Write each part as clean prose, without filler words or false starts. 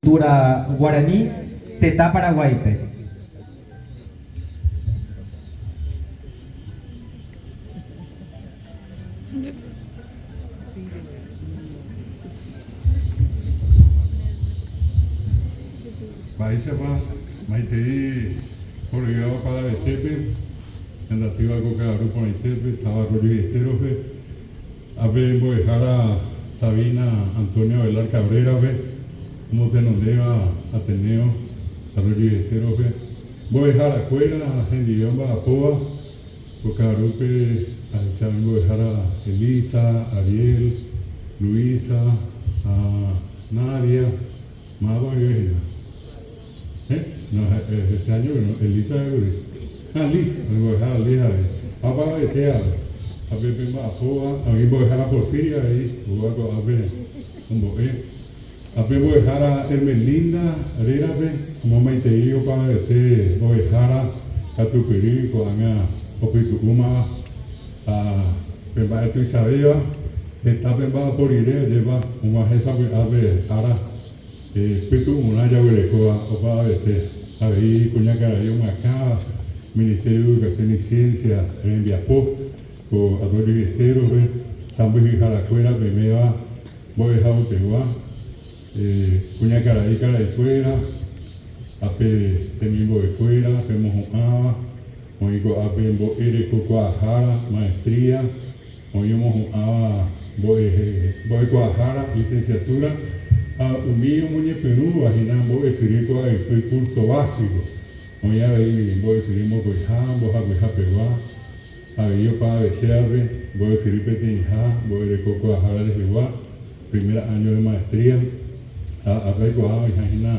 Cultura Guarani tetã Paraguáipe. Mba'éichapa maitei horyvéva Paravetépe, ñandatýva ko ka'aru porãitépe, táva Arroyo y Esteros-pe. Ápe mbo'ehára Sabina Antonia Avelar Cabrera-pe, omotenondéva Ateneo Arroyo y Estero-pe, mbo'eharakuéra hendive omba'apóva, ko ka'arúpe ahecha oĩ mbo'ehára Elisa, Ariel, Luisa ha Nadia, mávapa oĩve hína? Héẽ, no, hese año-pe no, Elisa ha'ékuri. Ha Liz, oĩ mbo'ehára Liz avei. Ha opavavete avei. Ha pe pemba'apóva, oĩ mbo'ehára Porfiria avei, oúva ko'ápe ombo'e. Ha pe mbo'ehára Hermelinda rérape, omomaitei opavavete mbo'ehára katupyry ko'ág̃a opytu'úmava. Ha pe mba'e tuichavéva, heta pemba'apo rire ajépa og̃uahẽ sapy'a pe ára. Pytu'urã jaguerekóva opavavete, avei kuñakarai omyakãva Ministerio de Educación y Ciencias rembiapo ko Arroyo y Estero-pe, sãmbyhyharakuéra peiméva mbo'ehaopegua, kuñakarai karaikuéra ha pe temimbo'ekuéra pemohu'ãva, oĩ ko'ápe mbo'erekokuaahára, maestría, Oĩ omohu'ãva mbo'ekuaahára, licenciatura, ha umi omoñepyrũva hína mbo'esyry kuaaypy curso básico. Oĩ avei mbo'esyry mokõiha, mbohapyha pegua, avei opavavetévape, mbo'esyry peteĩha, mbo'erekokuaahára rehegua, primer año de maestría, ha ápe aikuaa oĩha hína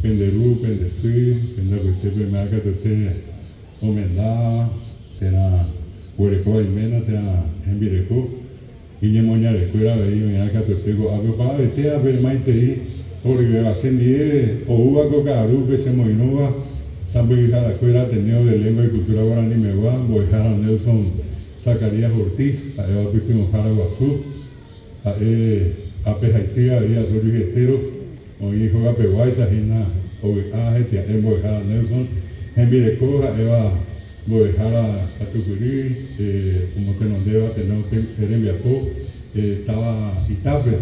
pende ru, pende sy, pende apytépe oiméva katuete Omenda térã oguerekóva iména térã hembireko, iñemoñarekuéra avei oĩrã katuete ko'ápe opavavete ápe maitei horyvéva. Chendie oúva ko ka'arúpe chemoirũva sãmbyhyharakuéra Ateneo de Lengua y Cultura Guaranimegua, mbo'ehára Nelson Zacarías Ortiz, ha'éva pytyvõhára guasu, ha'e ápe haity avei Arroyo y Esteros, Oĩ hogapeguáicha hína ovy'a hetia'e mbo'ehára Nelson, hembireko ha'éva mbo'ehára katupyry omotenondéva Ateneo rembiapo táva Itápe.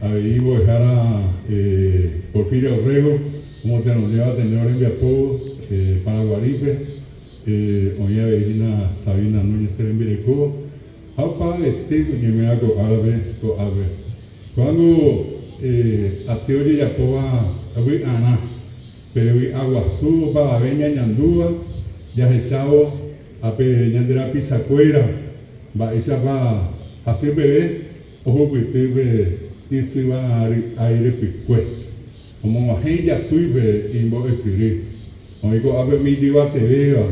Avei mbo'ehára Porfiria Orrego omotenondéva Ateneo rembiapo Paraguarípe. Oĩ avei hína Sabina Núñez rembireko ha opavavete oñeme'ẽva ko árape ko'ápe. Ko'ág̃o aty ojejapóva vy'arã, pe vy'a guasu opavave ñañandúva jahechávo ha pe ñande rapichakuéra mba'éichapa hasy peve ohupyty pe isyva ry'ái repykue. Omog̃uahẽ ijapýpe imbo'esyry. Oĩ ko'ápe umi ijyvatevéva,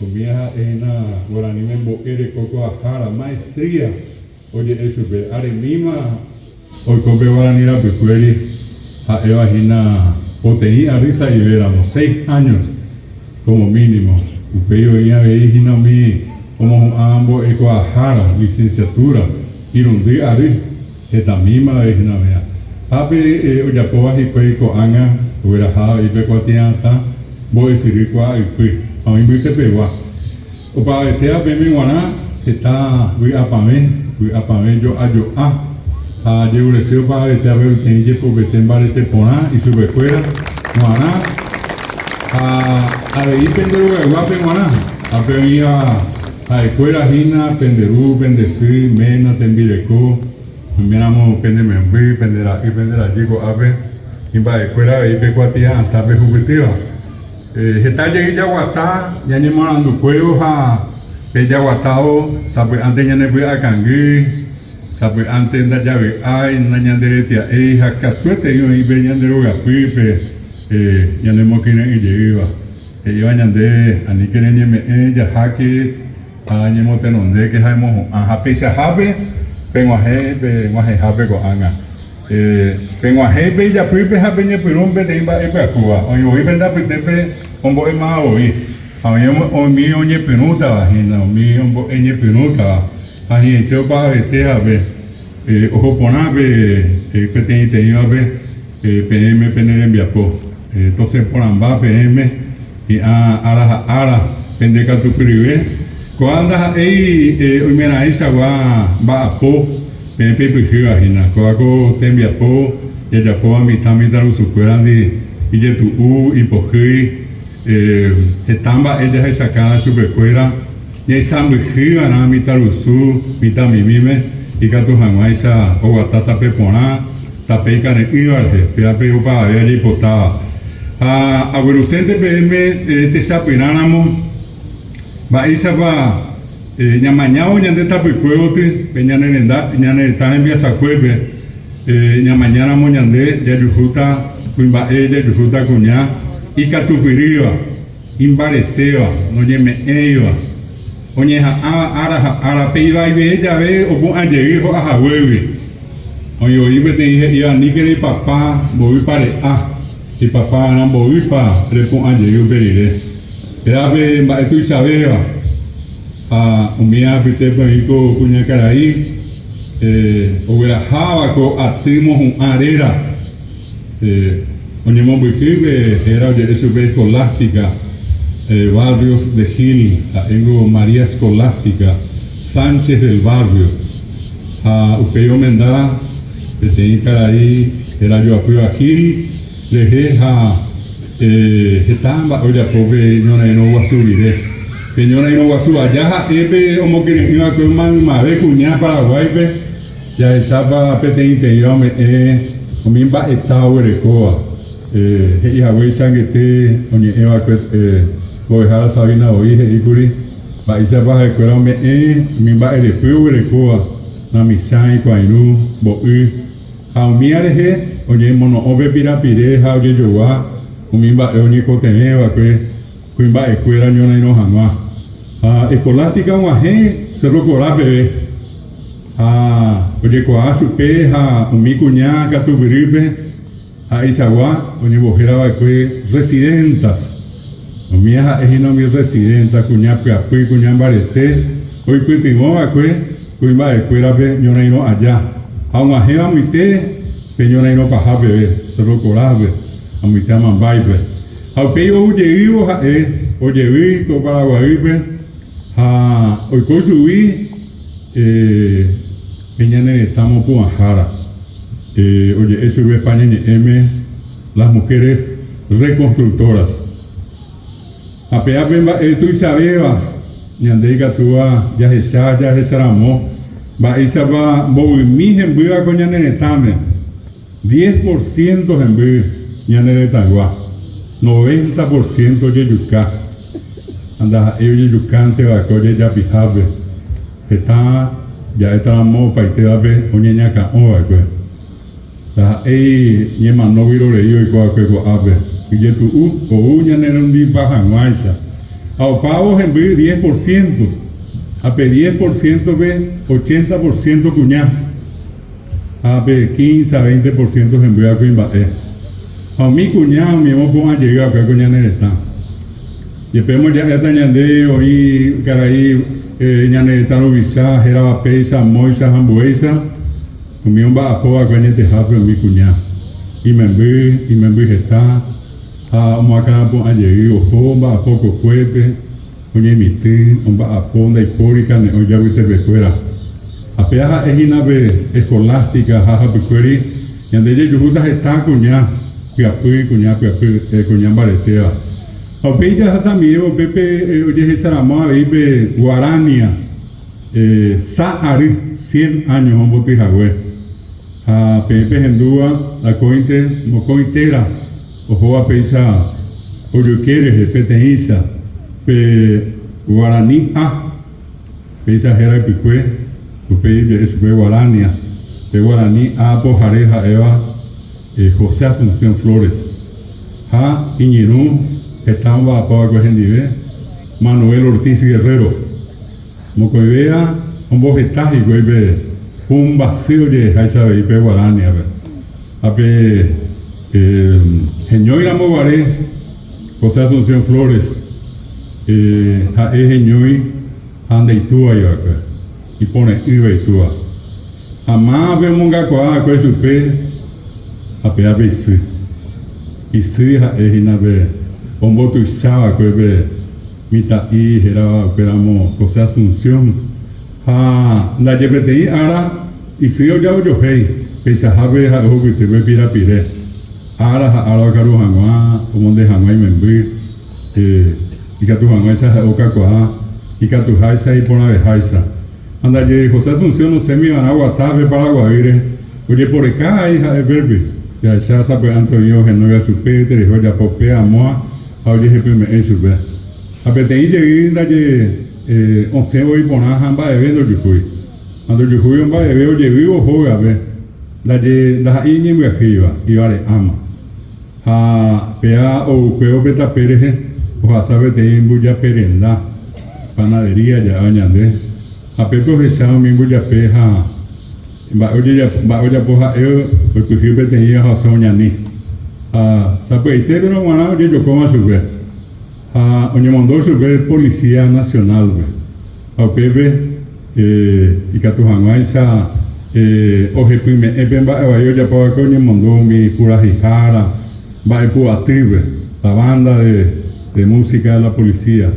umíva ha'e hína guaraníme mbo'e reko kuaahára, maestría. Oje'e chupe, Aremíma oiko pe guarani rapykuéri, ha'éva hína poteĩ ary sa'ivéramo, seis años como mínimo. Upéi oĩ avei hína umi omohu'ã mbo'ekuaahára, licenciatura, irundy ary, hetamíma avei hína oĩva. Ha pe ojapóva hikuái ko'ág̃a ogueraha avei pe kuatia'atã mbo'esyry kuaa'ypy ha oĩ mbytepegua. Opavavetéva peẽme g̃uarã heta vy'apavẽ, vy'apavẽ jo'a jo'a, ha ajerurese opavavetévape peteĩ jepopete mbarete porã ichupekuéra g̃uarã ha avei pende rogayguápe g̃uarã, ha pe oĩva ha'ekuéra hína pende ru, pende sy, ména, tembireko, oiméramo pene memby, pende ra'y, pende rajy ko'ápe, imba'ekuéra avei pe kuatia atã pehupytýva. Heta jey jaguata ñañemoarandukuévo ha pe jaguatávo sapy'ánte ñanepy'akangy, sapy'ánte ndajavy'ái, nañanderetia'éi ha katuetei oĩ pe ñande rogapýpe ñanemokyre'ỹ jeýva. He'íva ñande aníke reñeme'ẽ jaháke ha ñemotenondéke ha emohu'ã ha peichahápe peg̃uahẽ peg̃uahẽhápe ko'ág̃a. Peg̃uahẽ pe ijapýpe ha peñepyrũ peteĩ mba'e pyahúva, oĩ voi pende apytépe ombo'éma voi, ha oĩ umi oñepyrũtava hína, umi ombo'e ñepyrũtava, ha hi'ãite opavavete hape oho porã pe. peteĩteĩvape peẽme pene rembiapo. Tosẽ porãmba peẽme hi'ã ára ha ára pende katupyryve. Kóa ndaha'éi oimeraẽichagua mba'apo peẽ peipyhýva hína. Kóa ko tembiapo jajapóva mitã mitãrusukuérandi ijetu'u, ipohýi, heta mba'e jahechakãva chupekuéra. Ñaisãmbyhyva'erã mitãrusu mitãmimíme ikatu hag̃uáicha oguata tape porã, tape ikare'ỹva rehe, péva pe opavave ajeipotáva. Ha aguerusénte peẽme techapyrã ramo mba'éichapa ñamañávo ñande tapykuévoty pe ñane renda, ñane retã rembiasakuépe, ñamaña ramo ñande jajuhúta kuimba'e, jajuhúta kuña ikatupyrýva. Imbaretéva, noñeme'ẽiva, oñeha'ãva ára ha ára pe ivaive jave opu'ã jey ho'a haguégui. Oĩ voi peteĩ he'íva aníke reipapa mboýpa re'a, reipapa va'erã mboýpa repu'ã jey upe rire. Péva pe mba'e tuichavéva ha umíva apytépe oĩ ko kuñakarai ogueraháva ko aty mohu'ã réra. Oñemombyky pe héra oje'e chupe Escolástica Barrios de Gil, ha'éngo María Escolástica Sánchez del Barrio, ha upéi omenda peteĩ karai héra joapýva Gil rehe ha heta mba'e ojapo pe ñorairõ guasu rire. Pe ñorairõ guasu aja ha'e pe omokyre'ỹ va'ekue maymave kuña Paraguáipe. Jahechápa peteĩteĩva ome'ẽ umi mba'eta oguerekóva, he'i haguéicha angete oñe'ẽ va'ekue mbo'ehára Sabina voi he'íkuri mba'éichapa ha'ekuéra ome'ẽ umi mba'erepy oguerekóva, namichãi, kuãirũ, mbo'y, ha umía rehe oñemono'õ pe pirapire ha ojejogua umi mba'e oñekotevẽ va'ekue kuimba'ekuéra ñorairõ hag̃ua. Ha Escolástica og̃uahẽ Cerro Corá peve. Ha ojekuaa chupe ha umi kuña katupyrýpe ha'eichagua oñembohéra va'ekue residentas. Umíva ha'e hína umi residenta, kuña pyapy, kuña mbarete, oipytyvõ va'ekue kuimba'ekuérape ñorairõ aja ha og̃uahẽva amoite pe ñorairõ paha peve, Cerro Corá-pe, amoite Amambáipe. Ha upéi ou jeývo ha'e ojevy ko Paraguaýpe ha oiko chugui Pe ñane retã mopu'ãhára, oje'e chupe España ñe'ẽme las mujeres reconstructoras. Ha péva pe mba'e tuichavéva ñande ikatúva jahecha jahecharamo mba'éichapa mbovymi hembýva ko ñane retãme, diez por ciento hemby ñane retãygua, noventa por ciento ojejuka. Ha ndaha'éi ojejukánte va'ekue ojejapihápe, heta ja'éta ramo opaitévape oñeñakã'o va'ekue. Ndaha'éi ñemano vyrorei oiko va'ekue ko'ápe, ijetu'u ou ñanerundipa hag̃uáicha. Ha opávo hemby diez por ciento, ha pe diez por ciento-pe ochenta por ciento kuña, ha pe quince a veinte por ciento hembýva kuimba'e. Ha umi kuña umi omopu'ã jey va'ekue ko ñane retã. Jepémo ja'éta ñande oĩ karai ñane retã ruvicha hérava péicha, móicha ha ambuéicha, umi omba'apo va'ekue añetehápe umi kuña. Imemby, imemby heta ha omoakãrapu'ã jey oho omba'apo kokuépe, oñemitỹ, omba'apo ndaipóri kane'õ ijapytepekuéra. Ha péa ha'e hína pe Escolástica ha hapykuéri ñande jajuhúta heta kuña pyapy, kuña pyapy, kuña mbaretéva. Ha upéi jahasamiévo upépe ojehecharamo avei pe Guarania sa ary, cien años, omboty hague. Ha peẽ pehendúva akóinte mokõi téra ohóva péicha ojoyke rehe peteĩcha pe Guarani A, péicha héra ypykue, upéi je'e chupe Guarania, pe Guarani A apohare ha'éva José Asunción Flores ha iñirũ heta omba'apo va'ekue hendive Manuel Ortiz Guerrero. Mokõivéva omboheta hikuái pe pumbasy ojeheháicha avei pe Guarania-pe. Ha pe heñói ramo guare José Asunción Flores ha'e heñói ha ndaitúvai va'ekue, ipore'ỹva itúva. Ha mávape omongakuaa va'ekue chupe? Ha péva pe isy. Isy ha'e hína pe ombotuicha va'ekue pe mitã'i hérava upéramo José Asunción. Ha ndaje peteĩ ára isy ojaojohéi, peichahápe ha'e ohupyty pe pirapire. Ára ha ára okaru hag̃ua, omonde hag̃ua imemby, ikatu hag̃uáicha ha'e okakuaa, ikatuháicha iporãveháicha. Ha ndaje José Asunción osẽmi va'erã oguata pe Paraguaýre, ojeporeka ai ha'e pépe. Jahecha sapy'ánte oĩ ohenóiva chupe, terehe ojapo pe amóa ha ojehepyme'ẽ chupe. Ha peteĩ jey ndaje osẽ voi porã ha mba'eve ndojuhúi. Ha ndojuhúivo mba'eve ojevývo hógape, ndaje ndaha'éi iñembyahýiva, ivare'áma. Ha péa oukuévo pe tape rehe, ohasa peteĩ mbujape renda, panadería ja'éva ñande, ha pépe ohecha umi mbujape ha mba'e ojejapo, mba'e ojapo ha'e oipyhy peteĩva ha osẽ oñani. Ha sapy'aitépero g̃uarã ojejokóma chupe, ha oñemondo chupe Policía Nacional-pe. Ha upépe ikatu hag̃uáicha ohepyme'ẽ pe mba'e vai ojapo va'ekue oñemondo umi purahéihára mba'epu atýpe, la banda de música de la policía.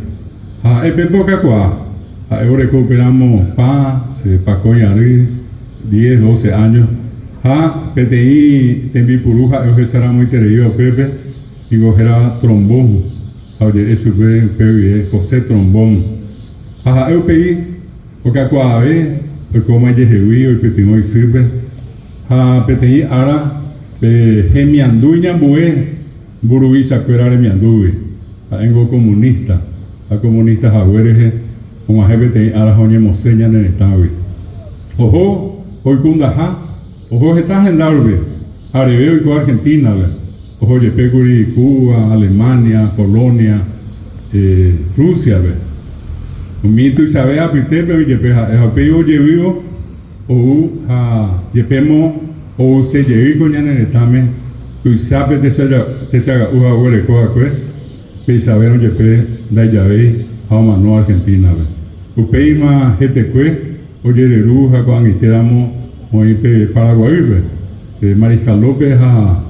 Ha ha'e pépe okakuaa, ha'e oreko upéramo pa, pakõi ary, diez, doce años, ha peteĩ tembipuru ha'e ohecharamoitereíva upépe, niko hérava trombón. Ha oje'e chupe upe guive José Trombón. Ha ha'e upéi okakuaave oikóma ijehegui oipytyvõ isýpe, ha peteĩ ára pe hemiandu iñambue mburuvichakuéra remiandúgui, ha'éngo comunista, ha comunista hague rehe og̃uahẽ peteĩ ára ha oñemosẽ ñane retãgui. Oho oikundaha, oho heta henda rupi, areve oiko Argentina-pe. Oho jepe kuri Cuba, Alemania, Polonia, Rusia-pe. Umi tuichave apytépe oĩ jepe ha'e ha upéi ojevývo ou ha jepémo ouse jey ko ñane retãme tuichápe techaga'u ha oguereko va'ekue, peichavérõ jepe ndaijavéi ha omano Argentina-pe. Upéima hetekue ojereru ha ko'ag̃aitéramo oĩ pe Paraguaýpe. Mariscal López ha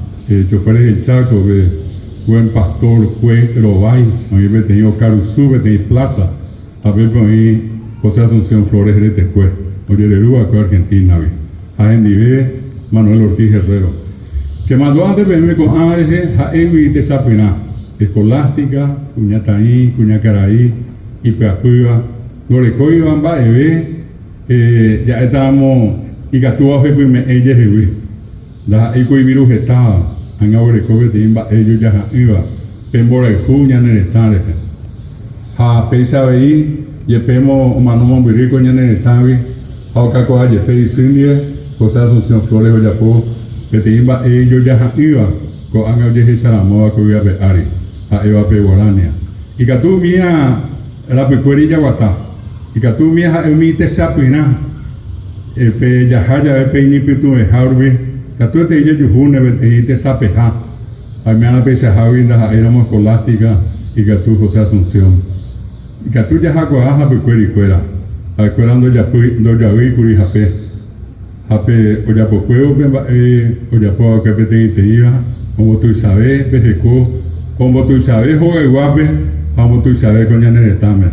Choferes del Chaco pe Buen Pastor kue rovái oĩ peteĩ okarusu peteĩ plaza ha pépe oĩ José Asunción Flores retekue ojereru va'ekue Argentina-gui ha hendive Manuel Ortiz Herrero. Che mandu'ánte peẽme ko'ã rehe ha'égui techapyrã Escolástica, kuñataĩ, kuñakarai, ipyapýva, ndorekóiva mba'eve Ja'étaramo ikatúva ohepyme'ẽ ijehegui, ndaha'éi ko iviru hetáva, ág̃a oguereko peteĩ mba'e ijojaha'ỹva pe mborayhu ñane retã rehe. Ha péicha avei, jepémo omano mombyry ko ñane retãgui ha okakuaa jepe isy ndive, José Asunción Flores ojapo peteĩ mba'e ijojaha'ỹva ko'ág̃a ojehecharamóva ko yvy ape ári, ha'éva pe Guarania. Ikatu umía rapykuéri jaguata. Ikatu umi ha'e umi techapyrã pe jaha jave pe iñypytũveha rupi, katuetei jajuhúne peteĩ tesapeha. Ha oiméarã peichahágui ndaha'éiramo Escolástica, ikatu José Asunción. Ikatu jahakuaa hapykuerikuéra. Ha'ekuéra ndojapýi, ndojoavýikuri hape. Ha pe ojapokuévo pe mba'e ojapo va'ekue peteĩteĩva, ombotuichave pe heko, ombotuichave hogayguápe ha ombotuichave ko ñane retãme.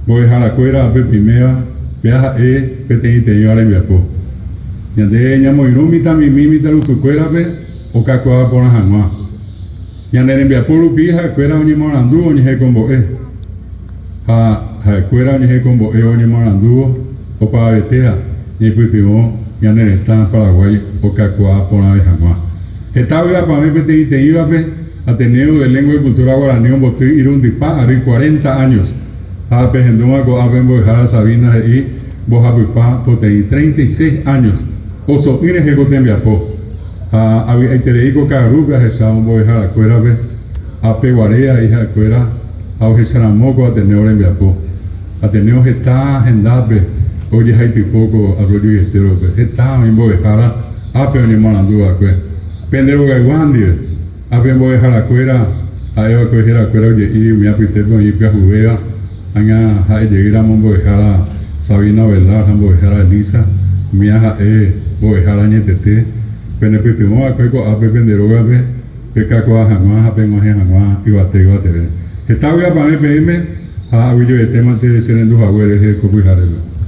Mbo'eharakuéra ape piméva, péa ha'e peteĩteĩva rembiapo. Ñande ñamoirũ mitãmimi mitãrusukuérape okakuaa porã hag̃ua. Ñane rembiapo rupi ha'ekuéra oñemoarandu oñehekombo'e. Ha ha'ekuéra oñehekombo'évo oñemoarandúvo opavavetéva ñaipytyvõ ñane retã Paraguái okakuaa porãve hag̃ua. Heta vy'apavẽ peteĩteĩvape Ateneo de Lengua y Cultura Guarani omboty irundypa ary cuarenta años ha pehendúma ko'ápe mbo'ehára Sabina he'i mbohapypa poteĩ 36 años oso'ỹ rehe ko tembiapo ha avy'aiterei ko ka'arúpe ahechávo mbo'eharakuérape apeguare ai ha'ekuéra ha ohecharamo ko Ateneo rembiapo. Ateneo heta hendápe ojehaitypo ko Arroyo y Estero-pe. Heta oĩ mbo'ehára ápe oñemoarandu va'ekue. Pende rogaygua ndive, ápe mbo'eharakuéra ha'e va'ekue herakuéra oje'i umi apytépe oĩ ipyahuvéva, ág̃a ha'e jey ramo mbo'ehára Sabina Ovelar ha mbo'ehára Elisa, umíva ha'e mbo'ehára añetete. Penepytyvõ va'ekue ko'ápe pende rógape pekakuaa hag̃ua ha peg̃uahẽ hag̃ua yvate yvateve. Heta vy'apavẽ peẽme ha aguyjevetémante che rendu hague rehe ko pyharépe.